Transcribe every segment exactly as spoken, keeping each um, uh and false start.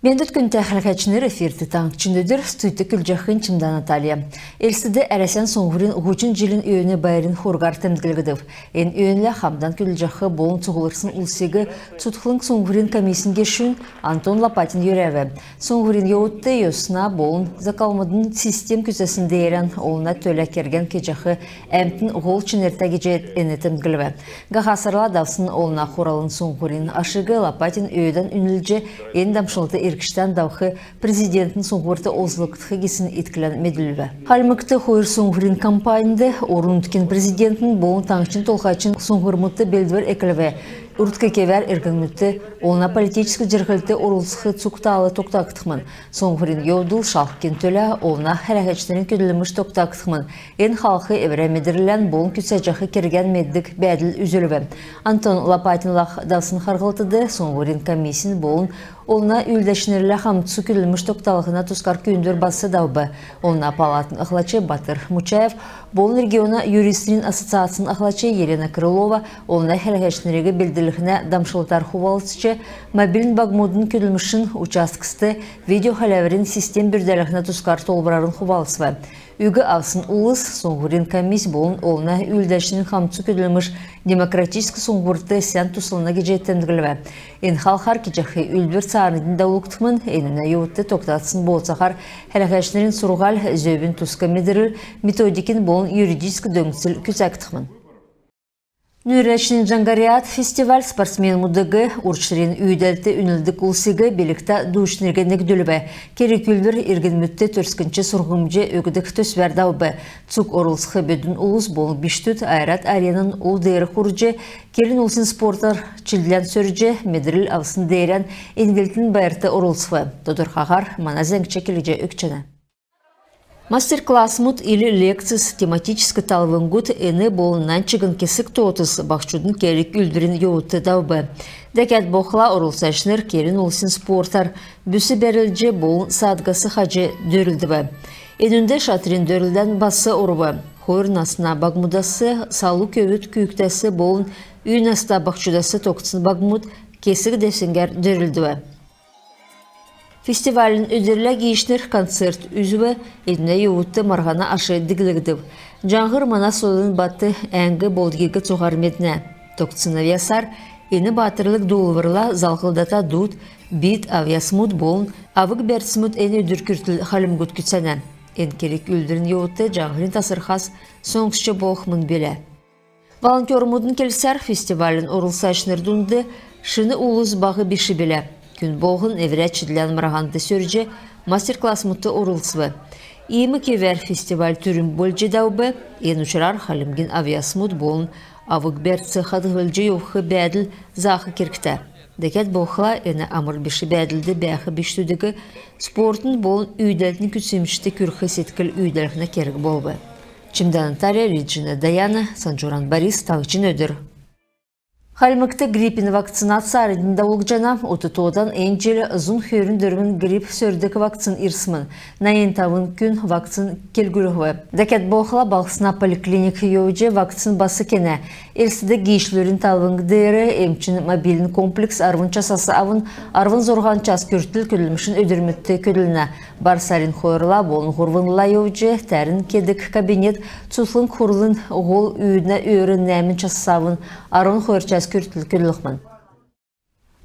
Мендвт, күндтә хәләһәчнр! Эфирт «Таңһчин өдр», студьд көдлҗәхнь Чимдә Наталья. Элстд Әрәсән суңһврин һучн җилин өөн байрин хургар темдглгдв. Эн өөнлә хамдан көдлҗәх болн цуглрсн улсиг цутхлң суңһврин комиссин гешүн Антон Лопатин йөрәв. Суңһврин йовудт йосна болн закалмудын систем күцәсн деерән олна төлә кергән кеҗәх әмтн һол чинртә гиҗ эн темдглв. Һаха сарла давсн Олна Хуралын суңһврин ашиг Лопатин өөдән үнлҗ, эн дамшлт иргчдән давх президентин суңһврт олзлгдх гисн итклән медүлв. Хальмгт хойр суңһврин кампаньд орн-нутгин президентин болн таңһчин Толһачин суңһврмудт белдвр эклв. Урдк кевәр иргнмүдт олна политическ җирһлд орлцх цуг таал тогтагдхмн. Суңһврин йовдл шалһхин төлә олна хәләһәчнрин көдлмш тогтагдхмн. Эн халх эврә медрлән болн күцәҗәх кергән меддг бәәдл үзүлв. Антон Лопатинла давсн харһлтд суңһврин комиссин болн олна үүлдәчнрлә хамцу көдлмш тогталһна тускар күүндвр бас давв. Олна палатын ахлач Батыр Мучаев болн региона юристнрин ассоциацин ахлач Елена Крылова олна хәләһәчнриг белдлһнә дамшлтар хувалцҗ, мобильн багмудын көдлмшин участкст видеохәләврин систем бүрдәлһнә тускар тоолврарн хувалцв. Үг авсн улс суңһврин комисс болн олна үүлдәчнрин хамцу көдлмш демократическ суңһврт сән туслна гиҗ темдглв. Эн халхар кеҗәх үүлдвр цааранднь давулгдхмн. Энүнә йовудт тогтасн бооцаһар хәләһәчнрин сурһуль, зөвин туск медрл, методикин болн юридическ дөңцл күцәгдхмн. Нүүрләчнрин «Җаңһриад» фестиваль спортсменмудиг, урчнрин үүдәлт үнлдг улсиг, билгтә дуучнриг негдүлв. Керг-үүлдвр иргнмүдт төрскнч сурһмҗ өгдг төсвәр давв. Цуг орлцх бөдүн улс болн бичкдүд «Ойрат Аренан» ул деер хурҗ, келн улсин спортар чидлән сөрҗ, медрл авсн деерән иньглтин байрт орлцв. Тодрхаһар мана зәңгч келҗ өгчәнә. Мастер-классмуд, ил лекцс, тематическ талвңгуд — эн болн нань чигн кесг тоотс баһчудын керг-үүлдврин йовудт давв. Дәкәд болхла орлцачнр келн улсин спортар бүс бәрүлҗ болн саадгас хаҗ дөрлдв. Энүнд шатрин дөрлдән бас орв. Хойр насна багмудас, салу көвүд күүкдәс болн үй наста баһчудас тогтсн багмуд кесг девсңгәр дөрлдв. Фестивалин өдрлә гиичнр концерт үзв. Эднә йовудт марһана аш диглгдв. «Җаңһр» мана сойлын бат әңг болдгиг цуһар меднә. Тогтсн авъясар эн баатрлг дуулврла залһлдата дуд, бит, авъясмуд болн авг-бәрцмүд эн өдр күртл хальмгуд күцәнә. Эн керг-үүлдврин йовудт «Җаңһрин» тасрхас соңсҗ болхмн билә. Волонтермудын келсәр, фестивалин орлцачнр дунд шин улс баһ биш билә. Күн болһн эврә чидлән марһанд сөрҗ, мастер-классмудт орлцв. Иим кевәр фестиваль түрүн болҗ давв. Эн учрар хальмгин авъясмуд болн авг-бәрц хадһлҗ йовх бәәдл заах кергтә. Дәкәд болхла эн амр биш бәәдлд бәәх бичкдүдиг спортын болн үүдәлтин күцәмҗд күрх седкл үүдәлһнә керг болв. Чимдә Наталья, Лиҗин Даяна, Санҗуран Борис, «Таңһчин өдр». Хальмгт гриппин вакцина цааранднь давулгдҗана. Ут тоодан эн җил зун хөрн дөрвн грипп сөрдг вакцин ирсмн. Найн тавн күн вакцин кеүлв. Дәкәд болхла балһсна поликлиник йовҗ вакцин бас кенә. Элстд гиичлүрин талвң деер эмчин мобильн комплекс арвн часас авн арвн зурһан час күртл көдлмшин өдрмүдт көдлнә. Бар сарин хойрла болн һурвнла йовҗ тәрн кедг кабинет цутхлң хурлын һол үүднә өөр нәәмн часас авн арвн хойр час күртл көдлхмн.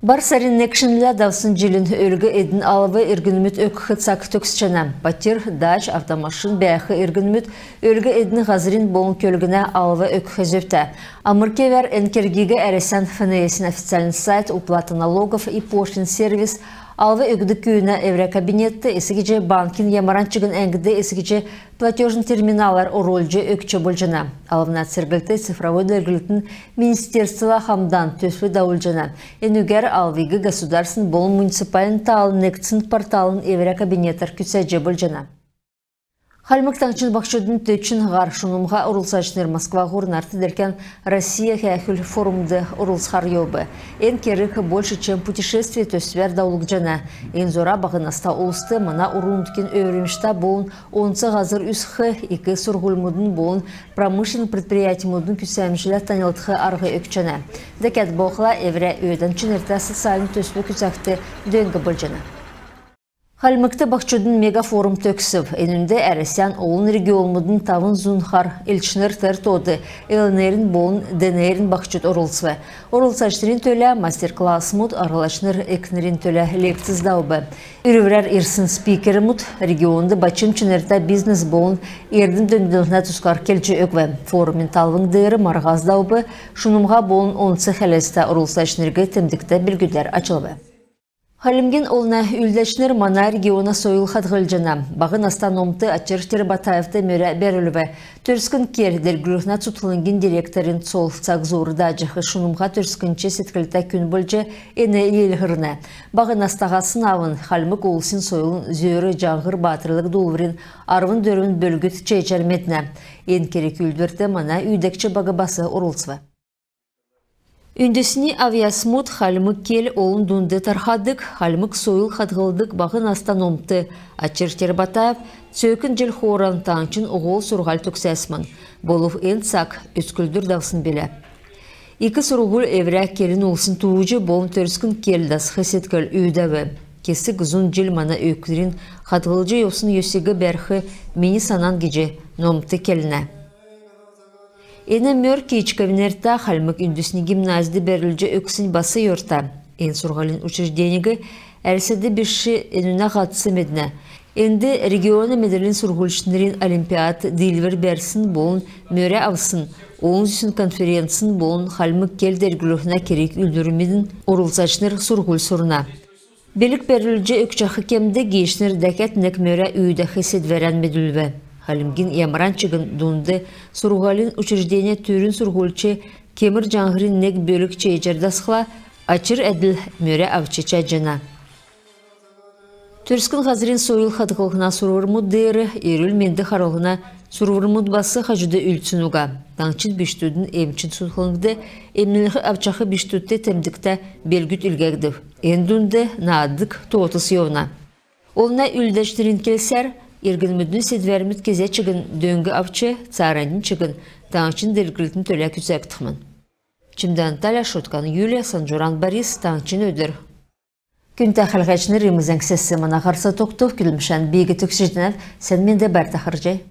Бар сарин нег шинлә давсн җилин өлг-эдин алв иргнмүд өгх цаг төгсҗәнә. Патьр, дач, автомашин бәәх иргнмүд өлг-эдин, һазрин болн көлгнә алв өгх зөвтә. Амр кевәр эн кергиг Әрәсән ФНС-ин официальн сайт, уплата налогов и пошлин сервис, алв өгдг күүнә эврә кабинетт, эс гиҗ банкин ямаран чигн әңгд, эс гиҗ платежн терминалар орулҗ өгч болҗана. Алвна церглт цифровой делгрлтин министерствла хамдан төсв давулҗана. Энүгәр алвиг государственн болн муниципальн таал негдсн порталын эврә кабинетәр күцәҗ болҗана. Хальмг Таңһчин баһчудын дөчн һар шунмһа орлцачнр Москваһур нарт-делкән «Россия» һәәхүл форумд орлцхар йовв. Эн керг «Больше, чем путешествие» төсвәр давулгдҗана. Эн зура баһ наста улст, мана орн-нутгин өврмҗтә болн онц һазр үзх, ик сурһульмудын болн промышленн предприятьмудын күцәмҗлә таньлдх арһ өгчәнә. Дәкәд болхла эврә өөдән чинртә социальн төсв күцәхд дөң болҗана. Хальмгт баһчудын мегафорум төгсв. Энүнд Әрәсән олн регионмудын тавн зун хар элчнр, тер тоод ЛНР-ин болн ДНР-ин баһчуд орлцв. Орлцачнрин төлә мастер-классмуд, арһлачнр экнрин төлә лекцс давв. Үрврәр ирсн спикермүд регионд бачм чинртә бизнес болн эрдм дөңнлһнә тускар келҗ өгв. Форумин талвң деер марһас давв, шунмһа болн онц хәләцтә орлцачнриг темдгтә белгүдәр ачлв. Хальмгин олна үүлдәчнр мана региона сойл хадһлҗана. Баһ наста номт Очир Тербатаевт мөрә бәрүлв. Төрскн кел делгрүллһнә цутхлңгин директорин цол цаг зуур дааҗах шунмһа төрскнч седклтә күн болҗ эн йилһрнә. Баһ настаһасн авн хальмг улсин сойлын зөөр «Җаңһр» баатрлг дуулврин арвн дөрвн бөлгүд чееҗәр меднә. Эн керг-үүлдврт мана үүдәгч баг бас орлцв. Үндсни авъясмуд, хальмг кел олн дунд тархадг, хальмг сойл хадһлдг баһ наста номт Очир Тербатаев цөөкн җил хооран таңһчин һол сурһуль төгсәсмн. Болв эн цаг өцклдүр давсн билә. Ик сурһуль эврә келн улсин тууҗ болн төрскн кел дасх седкл үүдәв. Кесг зун җил мана өвкнрин хадһлҗ йовсн йосиг бәрх мини санан, — гиҗ номт келнә. Эн мөр Кичкәвин нертә хальмг үндсни гимназьд бәрүлҗ өгснь бас йорта. Эн сурһулин учреждениг Әрәсәд биш, энүнә һатц меднә. Энд региона медрлин сурһульчнрин олимпиад, диилвр бәрсн болн мөрә авсн, олн зүсн конференцин болн хальмг кел делгрүллһнә керг-үүлдврмүдин орлцачнр сурһуль сурна. Белг бәрүлҗ өгчәх кемд гиичнр дәкәд нег мөрә үүдәх седвәрән медүлв. Хальмгин ямаран чигн дунд сурһулин учрежденин түрүн сурһульч кемр «Җаңһрин» нег бөлг чееҗәр дасхла, Очир әдл мөрә авч чадҗана. Төрскн һазрин сойл хадһллһна сурврмуд деер эрүл-менд харллһна сурврмуд бас хаҗуд үлдсн уга. Таңһчин бичкдүдин эмчин цутхлңд эмнлһ авчах бичкдүдт темдгтә белгүд илгәгдв. Эн дунд наадг тоотс йовна. Олна үүлдәчнрин келсәр, иргнмүдин седвәрмүд кезә чигн дөң авч, цааранднь чигн таңһчин делгрлтин төлә күцәгдхмн. Чимдән Таля, Шуткан Юлия, Санҗуран Борис, «Таңһчин өдр». Күндтә хәләгчнр, иим зәңгсәс мана һарц тогтв. Көдлмшән би төгсәҗәнәв. Сән менд бәәтн, харһий.